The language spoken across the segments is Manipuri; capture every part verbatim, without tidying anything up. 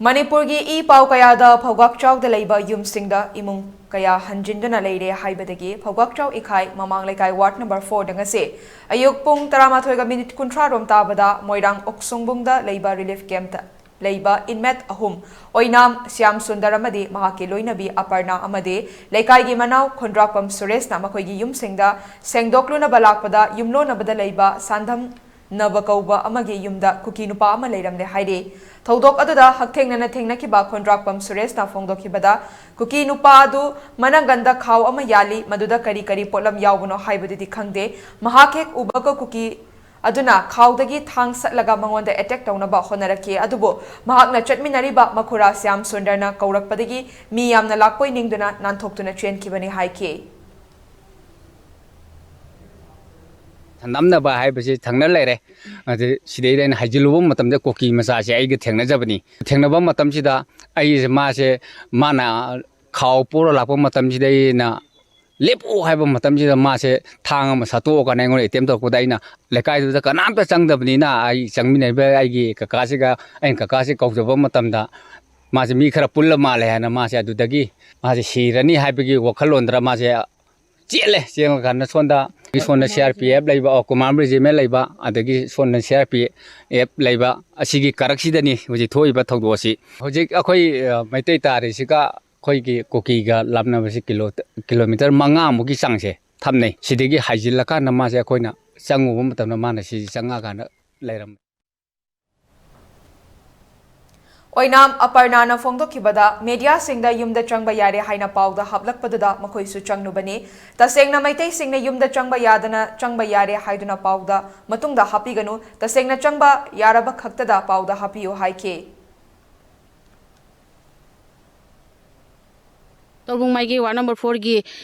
ꯃꯅꯤꯄꯨꯔꯒꯤ ꯏ ꯄꯥꯎ ꯀꯌꯥꯗ ꯐꯧꯒꯥꯛꯆꯥꯎꯗ ꯂꯩꯕ ꯌꯨꯝꯁꯤꯡꯗ ꯏꯃꯨꯡ ꯀꯌꯥ ꯍꯟꯖꯤꯟꯗꯨꯅ ꯂꯩꯔꯦ ꯍꯥꯏꯕꯗꯒꯤ ꯐꯧꯒꯥꯛꯆꯥꯎ ꯏꯈꯥꯏ ꯃꯃꯥꯡ ꯂꯩꯀꯥꯏ ꯋꯥꯔꯗ ꯅꯝꯕꯔ ꯐꯣꯔꯗ ꯉꯁꯤ ꯑꯌꯨꯛ ꯄꯨꯡ ꯇꯔꯥꯃꯥꯊꯣꯏꯒ ꯃꯤꯅꯤꯠ ꯀꯨꯟꯊ꯭ꯔꯥ ꯔꯣꯝ ꯇꯥꯕꯗ ꯃꯣꯏꯔꯥꯡ ꯑꯣꯛꯁꯨꯡꯕꯨꯡꯗ ꯂꯩꯕ ꯔꯤꯂꯤꯐ ꯀꯦꯝꯞꯇ ꯂꯩꯕ ꯏꯟꯃꯦꯠ ꯑꯍꯨꯝ, ꯑꯣꯏꯅꯥꯝ ꯁ꯭ꯌꯥꯝ ꯁꯨꯟꯗꯔ ꯑꯃꯗꯤ ꯃꯍꯥꯛꯀꯤ ꯂꯣꯏꯅꯕꯤ ꯑꯄꯔꯅꯥ ꯑꯃꯗꯤ ꯂꯩꯀꯥꯏꯒꯤ ꯃꯅꯥꯎ ꯈꯣꯟꯗ꯭ꯔꯥꯛꯄꯝ ꯁꯨꯔꯦꯁꯅ ꯃꯈꯣꯏꯒꯤ ꯌꯨꯝꯁꯤꯡꯗ ꯁꯦꯡꯗꯣꯛꯂꯨꯅꯕ ꯂꯥꯛꯄꯗ ꯌꯨꯝꯂꯣꯟꯅꯕꯗ ꯂꯩꯕ ꯁꯥꯟꯗꯝ ꯅꯕ ꯀꯧꯕ ꯑꯃꯒꯤ ꯌꯨꯝꯗ ꯀꯨꯀꯤ ꯅꯨꯄꯥ ꯑꯃ ꯂꯩꯔꯝꯂꯦ ꯍꯥꯏꯔꯤ꯫ ꯊꯧꯗꯣꯛ ꯑꯗꯨꯗ ꯍꯛꯊꯦꯡꯅꯅ ꯊꯦꯡꯅꯈꯤꯕ ꯈꯣꯟꯗ꯭ꯔꯥꯛꯄꯝ ꯁꯨꯔꯦꯁꯅ ꯐꯣꯡꯗꯣꯛꯈꯤꯕꯗ, ꯀꯨꯀꯤ ꯅꯨꯄꯥ ꯑꯗꯨ ꯃꯅꯪꯒꯟꯗ ꯈꯥꯎ ꯑꯃ ꯌꯥꯜꯂꯤ, ꯃꯗꯨꯗ ꯀꯔꯤ ꯀꯔꯤ ꯄꯣꯠꯂꯝ ꯌꯥꯎꯕꯅꯣ ꯍꯥꯏꯕꯗꯨꯗꯤ ꯈꯪꯗꯦ꯫ ꯃꯍꯥꯛ ꯍꯦꯛ ꯎꯕꯒ ꯀꯨꯀꯤ ꯑꯗꯨꯅ ꯈꯥꯎꯗꯒꯤ ꯊꯥꯡ ꯁꯠꯂꯒ ꯃꯉꯣꯟꯗ ꯑꯦꯇꯦꯛ ꯇꯧꯅꯕ ꯍꯣꯠꯅꯔꯛꯈꯤ, ꯑꯗꯨꯕꯨ ꯃꯍꯥꯛꯅ ꯆꯠꯃꯤꯟꯅꯔꯤꯕ ꯃꯈꯨꯔꯥ ꯁ꯭ꯌꯥꯝ ꯁꯨꯟꯗꯔꯅ ꯀꯧꯔꯛꯄꯗꯒꯤ ꯃꯤ ꯌꯥꯝꯅ ꯂꯥꯛꯄꯣꯏ ꯅꯤꯡꯗꯨꯅ ꯅꯥꯟꯊꯣꯛꯇꯨꯅ ꯆꯦꯟꯈꯤꯕꯅꯤ ꯍꯥꯏꯈꯤ꯫ ꯅꯝꯅꯕ ꯍꯥꯏꯕꯁꯤ ꯊꯪꯅ ꯂꯩꯔꯦ꯫ ꯑꯗꯨ ꯁꯤꯗꯩꯗ ꯑꯩꯅ ꯍꯥꯏꯖꯤꯜꯂꯨꯕ ꯃꯇꯝꯗ ꯀꯨꯀꯤ ꯃꯆꯥꯁꯦ ꯑꯩꯒ ꯊꯦꯡꯅꯖꯕꯅꯤ꯫ ꯊꯦꯡꯅꯕ ꯃꯇꯝꯁꯤꯗ ꯑꯩꯁꯦ, ꯃꯥꯁꯦ, ꯃꯥꯅ ꯈꯥꯎ ꯄꯨꯔ ꯂꯥꯛꯄ ꯃꯇꯝꯁꯤꯗ ꯑꯩꯅ ꯂꯦꯞꯄꯣ ꯍꯥꯏꯕ ꯃꯇꯝꯁꯤꯗ ꯃꯥꯁꯦ ꯊꯥꯡ ꯑꯃ ꯁꯠꯇꯣꯛꯑꯀꯥꯟꯗ ꯑꯩꯉꯣꯟꯗ ꯑꯦꯇꯦꯝ ꯇꯧꯔꯛꯄꯗ ꯑꯩꯅ ꯂꯩꯀꯥꯏꯗꯨꯗ ꯀꯅꯥꯝꯇ ꯆꯪꯗꯕꯅꯤꯅ ꯑꯩ ꯆꯪꯃꯤꯟꯅꯔꯤꯕ ꯑꯩꯒꯤ ꯀꯀꯥꯁꯤꯒ, ꯑꯩꯅ ꯀꯀꯥꯁꯤ ꯀꯧꯖꯕ ꯃꯇꯝꯗ ꯃꯥꯁꯦ ꯃꯤ ꯈꯔ ꯄꯨꯜꯂ ꯃꯥꯜꯂꯦ ꯍꯥꯏꯅ ꯃꯥꯁꯦ ꯑꯗꯨꯗꯒꯤ ꯃꯥꯁꯦ ꯁꯤꯔꯅꯤ ꯍꯥꯏꯕꯒꯤ ꯋꯥꯈꯜꯂꯣꯟꯗ ꯃꯥꯁꯦ ꯆꯦꯜꯂꯦ꯫ ꯆꯦꯜꯂꯀꯥꯟꯗ ꯁꯣꯝꯗ, ꯁꯣꯝꯗ ꯁꯤ ꯑꯥꯔ ꯄꯤ ꯑꯦꯐ ꯂꯩꯕ, ꯑꯣ, ꯀꯣꯃꯥꯟ ꯔꯦꯖꯤꯃꯦꯟ ꯂꯩꯕ, ꯑꯗꯒꯤ ꯁꯣꯝꯗ ꯁꯤ ꯑꯥꯔ ꯄꯤ ꯑꯦꯐ ꯂꯩꯕ, ꯑꯁꯤꯒꯤ ꯀꯔꯛꯁꯤꯗꯅꯤ ꯍꯧꯖꯤꯛ ꯊꯣꯛꯏꯕ ꯊꯧꯗꯣꯛ ꯑꯁꯤ꯫ ꯍꯧꯖꯤꯛ ꯑꯩꯈꯣꯏ, ꯑ, ꯃꯩꯇꯩ ꯇꯥꯔꯤꯁꯤꯒ ꯑꯩꯈꯣꯏꯒꯤ ꯀꯨꯀꯤꯒ ꯂꯥꯞꯅꯕꯁꯤ ꯀꯤꯂꯣ-, ꯀꯤꯂꯣꯃꯤꯇꯔ ꯃꯉꯥꯃꯨꯛꯀꯤ ꯆꯥꯡꯁꯦ ꯊꯝꯅꯩ꯫ ꯁꯤꯗꯒꯤ ꯍꯥꯏꯖꯤꯜꯂꯀꯥꯟꯗ ꯃꯥꯁꯦ ꯑꯩꯈꯣꯏꯅ ꯆꯪꯉꯨꯕ ꯃꯇꯝꯗ ꯃꯥꯅ ꯁꯤꯁꯤ ꯆꯪꯉꯛꯑꯀꯥꯟꯗ ꯂꯩꯔꯝꯃꯦ꯫ ꯑꯣꯏꯅꯥꯝ ꯑꯄꯔꯅꯥꯅ ꯐꯣꯡꯗꯣꯛꯈꯤꯕꯗ, ꯃꯦꯗꯤꯌꯥꯁꯤꯡꯗ ꯌꯨꯝꯗ ꯆꯪꯕ ꯌꯥꯔꯦ ꯍꯥꯏꯅ ꯄꯥꯎꯗ ꯍꯥꯞꯂꯛꯄꯗꯨꯗ ꯃꯈꯣꯏꯁꯨ ꯆꯪꯂꯨꯕꯅꯤ꯫ ꯇꯁꯦꯡꯅ ꯃꯩꯇꯩꯁꯤꯡꯅ ꯌꯨꯝꯗ ꯆꯪꯕ ꯌꯥꯗꯅ ꯆꯪꯕ ꯌꯥꯔꯦ ꯍꯥꯏꯗꯨꯅ ꯄꯥꯎꯗ ꯃꯇꯨꯡꯗ ꯍꯥꯞꯄꯤꯒꯅꯨ, ꯇꯁꯦꯡꯅ ꯆꯪꯕ ꯌꯥꯔꯕ ꯈꯛꯇꯗ ꯄꯥꯎꯗ ꯍꯥꯞꯄꯤꯌꯨ ꯍꯥꯏꯈꯤ꯫ ꯇꯧꯕꯨꯡ ꯃꯥꯏꯒꯤ ꯋꯥꯔꯗ ꯅꯝꯕꯔ ꯐꯣꯔꯒꯤ,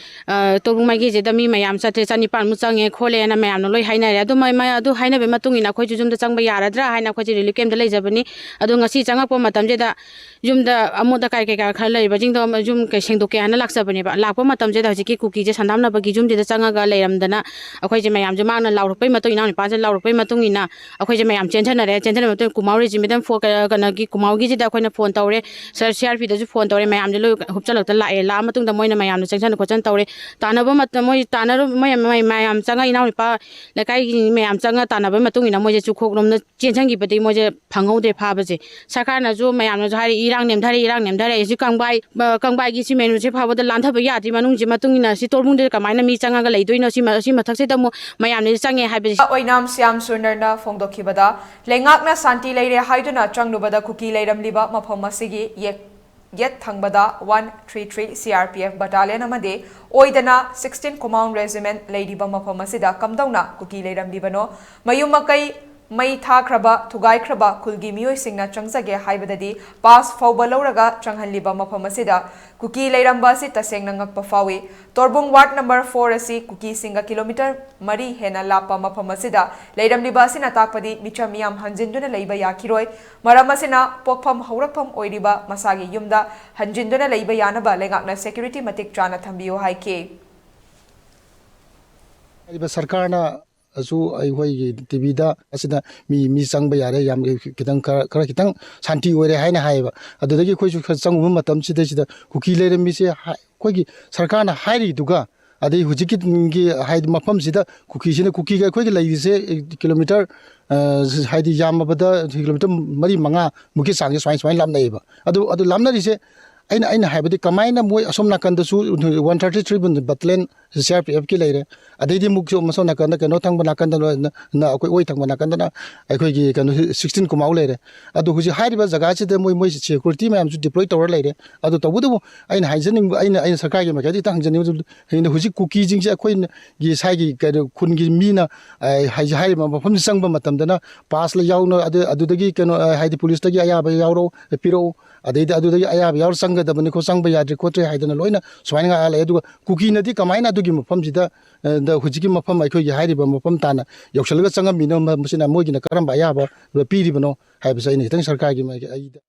ꯑ, ꯇꯧꯕꯨꯡ ꯃꯥꯏꯒꯤꯁꯤꯗ ꯃꯤ ꯃꯌꯥꯝ ꯆꯥꯇ꯭ꯔꯦꯠ ꯆꯅꯤꯄꯥꯟꯃꯨꯛ ꯆꯪꯉꯦ ꯈꯣꯠꯂꯦꯅ ꯃꯌꯥꯝꯅ ꯂꯣꯏ ꯍꯥꯏꯅꯔꯦ꯫ ꯑꯗꯨ ꯃ-, ꯃ-, ꯑꯗꯨ ꯍꯥꯏꯅꯕꯒꯤ ꯃꯇꯨꯡ ꯏꯟꯅ ꯑꯩꯈꯣꯏꯁꯨ ꯌꯨꯝꯗ ꯆꯪꯕ ꯌꯥꯔꯗ꯭ꯔꯥ ꯍꯥꯏꯅ ꯑꯩꯈꯣꯏꯁꯦ ꯔꯤꯂꯤꯐ ꯀꯦꯝꯞꯇ ꯂꯩꯖꯕꯅꯤ꯫ ꯑꯗꯣ ꯉꯁꯤ ꯆꯪꯉꯛꯄ ꯃꯇꯝꯁꯤꯗ ꯌꯨꯝꯗ ꯑꯃꯣꯠ ꯑꯀꯥꯏ ꯀꯩꯀꯥ ꯈꯔ ꯂꯩꯕꯁꯤꯡꯗꯣ ꯌꯨꯝ ꯀꯩ ꯁꯦꯡꯗꯣꯛꯀꯦ ꯍꯥꯏꯅ ꯂꯥꯛꯆꯕꯅꯦꯕ꯫ ꯂꯥꯛꯄ ꯃꯇꯝꯁꯤꯗ ꯍꯧꯖꯤꯛꯀꯤ ꯀꯨꯀꯤꯁꯦ ꯁꯟꯗꯥꯝꯅꯕꯒꯤ ꯌꯨꯝꯁꯤꯗ ꯆꯪꯉꯒ ꯂꯩꯔꯝꯗꯅ ꯑꯩꯈꯣꯏꯁꯦ ꯃꯌꯥꯝꯁꯦ ꯃꯥꯅ ꯂꯥꯎꯔꯛꯄꯒꯤ ꯃꯇꯨꯡ, ꯏꯅꯥꯎ ꯅꯨꯄꯥꯁꯦ ꯂꯥꯎꯔꯛꯄꯒꯤ ꯃꯇꯨꯡ ꯏꯟꯅ ꯑꯩꯈꯣꯏꯁꯦ ꯃꯌꯥꯝ ꯆꯦꯟꯊꯅꯔꯦ꯫ ꯆꯦꯟꯊꯅꯕ ꯃꯇꯨꯡ ꯀꯨꯃꯥꯎ ꯔꯦꯖꯤꯃꯦꯟꯇꯦꯜ ꯐꯣꯔ-, ꯀ-, ꯀꯩꯅꯣꯒꯤ ꯀꯨꯃꯥꯎꯒꯤꯁꯤꯗ ꯑꯩꯈꯣꯏꯅ ꯐꯣꯟ ꯇꯧꯔꯦ, ꯁꯥꯔ ꯁꯤ ꯑꯥꯔ ꯄꯤꯗꯁꯨ ꯐꯣꯟ ꯇꯧꯔꯦ, ꯃꯌꯥꯝꯁꯦ ꯂꯣꯏ ꯍꯨꯞꯆꯜꯂꯛꯇ ꯂꯥꯛꯑꯦ꯫ ꯂꯥꯛꯑ ꯃꯇꯨꯡꯗ ꯃꯣꯏꯅ ꯃꯌꯥꯝꯅ ꯆꯦꯟꯊꯅ ꯈꯣꯠꯆꯟ ꯇꯧꯔꯦ꯫ ꯇꯥꯟꯅꯕ ꯃꯇꯝ ꯃꯣꯏ ꯇꯥꯟꯅꯔꯨ-, ꯃꯣꯏ ꯃꯌꯥꯝ, ꯃꯌꯥꯝ ꯆꯪꯉ ꯏꯅꯥꯎ ꯅꯨꯄꯥ ꯂꯩꯀꯥꯏꯒꯤ ꯃꯌꯥꯝ ꯆꯪꯉ ꯇꯥꯟꯅꯕ ꯃꯇꯨꯡ ꯏꯟꯅ ꯃꯣꯏꯁꯦ ꯆꯨꯈꯣꯛꯂꯣꯝꯗ ꯆꯦꯟꯁꯤꯟꯈꯤꯕꯗꯒꯤ ꯃꯣꯏꯁꯦ ꯐꯪꯍꯧꯗ꯭ꯔꯦ ꯐꯥꯕꯁꯦ꯫ ꯁꯔꯀꯥꯔꯅꯁꯨ ꯃꯌꯥꯝꯅꯁꯨ ꯍꯥꯏꯔꯤ, "ꯏꯔꯥꯡ ꯅꯦꯝꯊꯔꯦ, ꯏꯔꯥꯡ ꯅꯦꯝꯊꯔꯦ, ꯁꯤ ꯀꯪꯕꯥꯏ, ꯑ, ꯀꯪꯕꯥꯏꯒꯤ ꯁꯤ ꯃꯦꯟ ꯔꯣꯗꯁꯦ ꯐꯥꯎꯕꯗ ꯂꯥꯟꯊꯕ ꯌꯥꯗ꯭ꯔꯤ, ꯃꯅꯨꯡꯁꯦ ꯃꯇꯨꯡ ꯏꯟꯅ ꯁꯤ ꯇꯣꯔꯕꯨꯡꯗ ꯀꯃꯥꯏꯅ ꯃꯤ ꯆꯪꯉꯒ ꯂꯩꯗꯣꯏꯅꯣ?" ꯁꯤ ꯃ-, ꯁꯤ ꯃꯊꯛꯁꯤꯗ ꯑꯃꯨꯛ ꯃꯌꯥꯝꯅꯁꯨ ꯆꯪꯉꯦ ꯍꯥꯏꯕꯁꯦ꯫ ꯑꯣꯏꯅꯥꯝ ꯁ꯭ꯌꯥꯝ ꯁꯨꯟꯗꯔꯅ ꯐꯣꯡꯗꯣꯛꯈꯤꯕꯗ, ꯂꯩꯉꯥꯛꯅ ꯁꯥꯟꯇꯤ ꯂꯩꯔꯦ ꯍꯥꯏꯗꯨꯅ ꯆꯪꯂꯨꯕꯗ ꯀꯨꯀꯤ ꯂꯩꯔꯝꯂꯤꯕ ꯃꯐꯝ ꯑꯁꯤꯒꯤ ꯌꯦꯛ ꯌꯦꯠ ꯊꯪꯕꯗ one three three C R P F battalion ꯑꯃꯗꯤ ꯑꯣꯏꯗꯅ ꯁꯤꯛꯁꯇꯤꯟ ꯀꯨꯃꯥꯎꯟ ꯔꯦꯖꯤꯃꯦꯟꯠ ꯂꯩꯔꯤꯕ ꯃꯐꯝ ꯑꯁꯤꯗ ꯀꯝꯗꯧꯅ ꯀꯨꯀꯤ ꯂꯩꯔꯝꯂꯤꯕꯅꯣ? ꯃꯌꯨꯝ ꯃꯀꯩ ꯃꯩ ꯊꯥꯈ꯭ꯔꯕ, ꯊꯨꯒꯥꯏꯈ꯭ꯔꯕ ꯈꯨꯜꯒꯤ ꯃꯤꯑꯣꯏꯁꯤꯡꯅ ꯆꯪꯖꯒꯦ ꯍꯥꯏꯕꯗꯗꯤ ꯄꯥꯁ ꯐꯥꯎꯕ ꯂꯧꯔꯒ ꯆꯪꯍꯜꯂꯤꯕ ꯃꯐꯝ ꯑꯁꯤꯗ ꯀꯨꯀꯤ ꯂꯩꯔꯝꯕ ꯑꯁꯤ ꯇꯁꯦꯡꯅ ꯉꯛꯄ ꯐꯥꯎꯏ꯫ ꯇꯣꯔꯕꯨꯡ ꯋꯥꯔꯗ ꯅꯝꯕꯔ ꯐꯣꯔ ꯑꯁꯤ ꯀꯨꯀꯤꯁꯤꯡꯒ ꯀꯤꯂꯣꯃꯤꯇꯔ ꯃꯔꯤ ꯍꯦꯟꯅ ꯂꯥꯞꯄ ꯃꯐꯝ ꯑꯁꯤꯗ ꯂꯩꯔꯝꯂꯤꯕ ꯑꯁꯤꯅ ꯇꯥꯛꯄꯗꯤ ꯃꯤꯆꯝ ꯃꯤꯌꯥꯝ ꯍꯟꯖꯤꯟꯗꯨꯅ ꯂꯩꯕ ꯌꯥꯈꯤꯔꯣꯏ꯫ ꯃꯔꯝ ꯑꯁꯤꯅ ꯄꯣꯛꯐꯝ ꯍꯧꯔꯛꯐꯝ ꯑꯣꯏꯔꯤꯕ ꯃꯁꯥꯒꯤ ꯌꯨꯝꯗ ꯍꯟꯖꯤꯟꯗꯨꯅ ꯂꯩꯕ ꯌꯥꯅꯕ ꯂꯩꯉꯥꯛꯅ ꯁꯦꯀ꯭ꯌꯨꯔꯤꯇꯤ ꯃꯇꯤꯛ ꯆꯥꯅ ꯊꯝꯕꯤꯌꯨ ꯍꯥꯏꯈꯤ꯫ ꯍꯥꯏꯔꯤꯕ ꯁꯔꯀꯥꯔꯅꯁꯨ ꯑꯩꯈꯣꯏꯒꯤ ꯇꯤ ꯚꯤꯗ ꯑꯁꯤꯗ ꯃꯤ, ꯃꯤ ꯆꯪꯕ ꯌꯥꯔꯦ, ꯌꯥꯝ ꯈꯤꯇꯪ ꯈꯔ, ꯈꯔ ꯈꯤꯇꯪ ꯁꯥꯟꯇꯤ ꯑꯣꯏꯔꯦ ꯍꯥꯏꯅ ꯍꯥꯏꯌꯦꯕ꯫ ꯑꯗꯨꯗꯒꯤ ꯑꯩꯈꯣꯏꯁꯨ ꯈꯔ ꯆꯪꯉꯨꯕ ꯃꯇꯝꯁꯤꯗꯩꯁꯤꯗ ꯀꯨꯀꯤ ꯂꯩꯔꯝꯃꯤꯁꯦ ꯍꯥ-, ꯑꯩꯈꯣꯏꯒꯤ ꯁꯔꯀꯥꯔꯅ ꯍꯥꯏꯔꯤꯗꯨꯒ ꯑꯗꯩ ꯍꯧꯖꯤꯛꯀꯤ ꯍꯥꯏꯗꯤ ꯃꯐꯝꯁꯤꯗ ꯀꯨꯀꯤꯁꯤꯅ, ꯀꯨꯀꯤꯒ ꯑꯩꯈꯣꯏꯒ ꯂꯩꯔꯤꯁꯦ ꯀꯤꯂꯣꯃꯤꯇꯔ, ꯑ, ꯍꯥꯏꯗꯤ ꯌꯥꯝꯃꯕꯗ ꯀꯤꯂꯣꯃꯤꯇꯔ ꯃꯔꯤ ꯃꯉꯥ ꯃꯨꯛꯀꯤ ꯆꯥꯡꯁꯦ ꯁꯨꯃꯥꯏ, ꯁꯨꯃꯥꯏꯅ ꯂꯥꯞꯅꯩꯌꯦꯕ꯫ ꯑꯗꯨ, ꯑꯗꯨ ꯂꯥꯞꯅꯔꯤꯁꯦ ꯑꯩꯅ, ꯑꯩꯅ ꯍꯥꯏꯕꯗꯤ ꯀꯃꯥꯏꯅ ꯃꯣꯏ ꯑꯁꯣꯝ ꯅꯥꯀꯟꯗꯁꯨ one thirty three battalion C R ꯄꯤ ꯑꯦꯐꯀꯤ ꯂꯩꯔꯦ, ꯑꯗꯩꯗꯤ ꯑꯃꯨꯛꯁꯨ ꯃꯁꯣꯝ ꯅꯥꯀꯟꯗ ꯀꯩꯅꯣ ꯊꯪꯕ ꯅꯥꯀꯟꯗ ꯅ-, ꯅ-, ꯑꯩꯈꯣꯏ ꯑꯣꯏ ꯊꯪꯕ ꯅꯥꯀꯟꯗꯅ ꯑꯩꯈꯣꯏꯒꯤ ꯀꯩꯅꯣ ꯁꯤꯛꯁꯇꯤꯟ ꯀꯨꯃꯥꯎ ꯂꯩꯔꯦ꯫ ꯑꯗꯣ ꯍꯧꯖꯤꯛ ꯍꯥꯏꯔꯤꯕ ꯖꯒꯥꯁꯤꯗ ꯃꯣꯏ, ꯃꯣꯏ ꯁꯦꯀ꯭ꯌꯨꯔꯤꯇꯤ ꯃꯌꯥꯝꯁꯨ ꯗꯤꯄ꯭ꯂꯣꯏ ꯇꯧꯔ ꯂꯩꯔꯦ꯫ ꯑꯗꯣ ꯇꯧꯕꯇꯕꯨ ꯑꯩꯅ ꯍꯥꯏꯖꯅꯤꯡꯕ, ꯑꯩꯅ, ꯑꯩꯅ ꯁꯔꯀꯥꯔꯒꯤ ꯃꯥꯏꯀꯩꯗꯒꯤ ꯈꯤꯇꯪ ꯍꯪꯖꯅꯤꯡꯕꯗꯨ, ꯍꯌꯦꯡ ꯍꯧꯖꯤꯛ ꯀꯨꯀꯤꯁꯤꯡꯁꯦ ꯑꯩꯈꯣꯏꯒꯤ ꯁꯥꯏꯒꯤ ꯀꯩꯅꯣ ꯈꯨꯟꯒꯤ ꯃꯤꯅ, ꯑ, ꯍꯥꯏ-, ꯍꯥꯏꯔꯤꯕ ꯃꯐꯝꯁꯤ ꯆꯪꯕ ꯃꯇꯝꯗꯅ ꯄꯥꯁ ꯌꯥꯎꯅ ꯑꯗꯨ, ꯑꯗꯨꯗꯒꯤ ꯀꯩꯅꯣ, ꯑ, ꯍꯥꯏꯗꯤ ꯄꯨꯂꯤꯁꯇꯒꯤ ꯑꯌꯥꯕ ꯌꯥꯎꯔꯛꯎ, ꯄꯤꯔꯛꯎ, ꯑꯗꯩꯗꯤ ꯑꯗꯨꯗꯒꯤ ꯑꯌꯥꯕ ꯌꯥꯎꯔ ꯆꯪꯒꯗꯕꯅꯤ ꯈꯣ ꯆꯪꯕ ꯌꯥꯗ꯭ꯔꯦ ꯈꯣꯠꯇ꯭ꯔꯦ ꯍꯥꯏꯗꯅ ꯂꯣꯏꯅ ꯁꯨꯃꯥꯏꯅ ꯉꯥꯛꯑ ꯂꯩ꯫ ꯑꯗꯨꯒ ꯀꯨꯀꯤꯅꯗꯤ ꯀꯃꯥꯏꯅ ꯑꯗꯨꯒꯤ ꯃꯐꯝꯁꯤꯗ, ꯑ, ꯗ ꯍꯧꯖꯤꯛꯀꯤ ꯃꯐꯝ ꯑꯩꯈꯣꯏꯒꯤ ꯍꯥꯏꯔꯤꯕ ꯃꯐꯝ ꯇꯥꯟꯅ ꯌꯧꯁꯤꯜꯂꯒ ꯆꯪꯉꯝꯃꯤꯅꯣ, ꯃ-, ꯃꯁꯤꯅ ꯃꯣꯏꯒꯤꯅ ꯀꯔꯝꯕ ꯑꯌꯥꯕ ꯄꯤꯔꯤꯕꯅꯣ ꯍꯥꯏꯕꯁꯦ ꯑꯩꯅ ꯈꯤꯇꯪ ꯁꯔꯀꯥꯔꯒꯤ ꯃꯥꯏꯀꯩ ꯑꯩꯗ